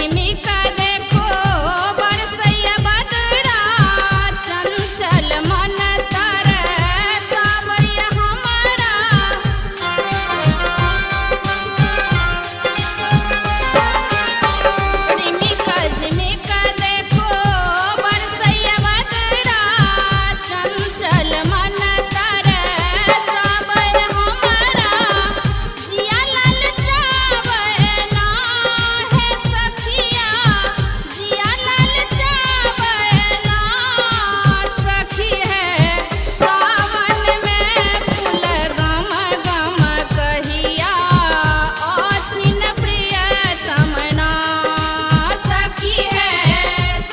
झिमिक देखो बरसैया बदरा, चंचल मन तर सावैया हमारा। रिमिक झिमिक देखो बरसैया बदरा, चंचल मन तर सावैया हमारा। जिया लाल चावै ना है सखिया, जिया लाल चावै ना सखी है। सावन में फूल गम गम कहिया अथिन प्रियतम ना सखी है।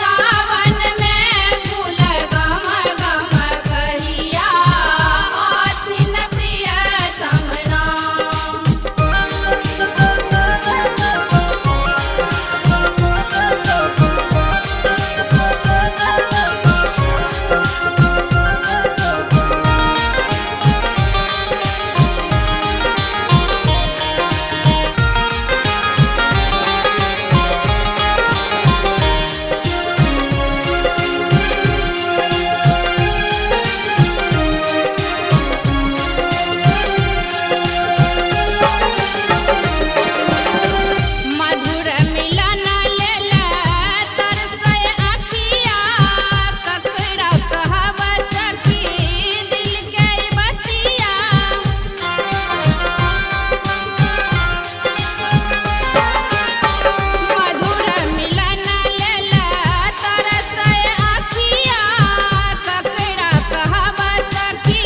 सावन में फूल गम गम कहिया अथिन प्रियतम ना। मधुर मिलन लेल तरसय अखिया, ककरा कहब सखी दिल के बतिया। मधुर मिलन लेल तरसय अखिया, ककरा कहब सखी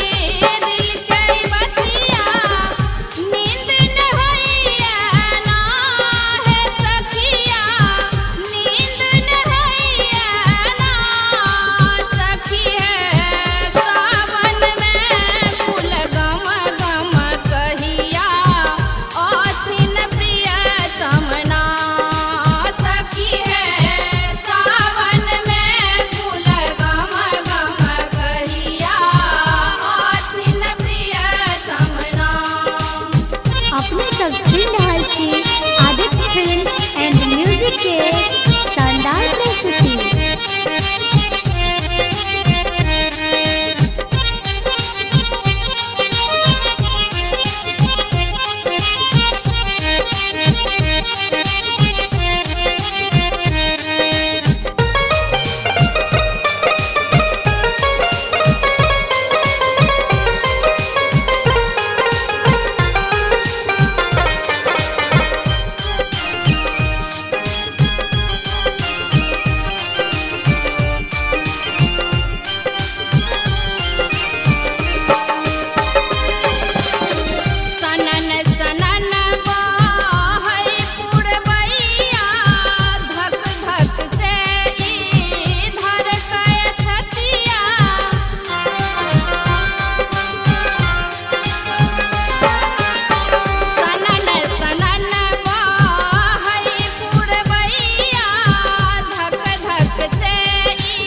दिल के बतिया। नींद न होइया ना है सखिया, नींद न होइया ना सखी है। सावन में फूल गम गम कहिया अथिन प्रियतम ना सखी है। सावन में फूल गम गम कहिया अथिन प्रियतम ना। अपने सब सुनि रहल छी आदित्य फिल्म एंड म्यूजिक के शानदार प्रस्तुति। सनन सनन बहै पुरबैया, धक धक से ई धड़कय छतिया। सनन सनन बहै पुरबैया, धक धक से ई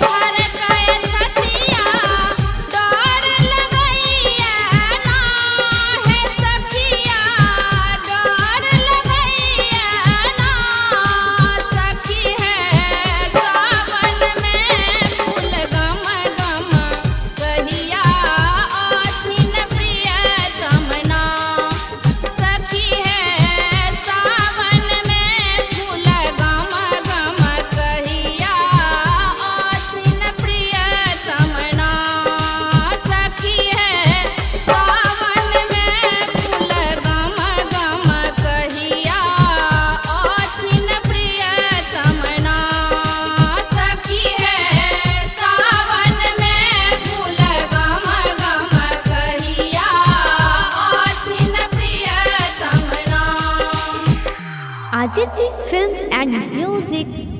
धड़कय छतिया। डर लगैया ना है सखिया, डर लगैया ना सखी है। सावन में फूल गम गम कहिया अथिन प्रियतम ना सखी है। सावन में फूल गम गम कहिया अथिन प्रियतम ना सखी है। सावन में फूल गम गम कहिया अथिन प्रियतम ना सखी है। सावन में फूल गम गम कहिया अथिन प्रियतम ना। Aditya films and music.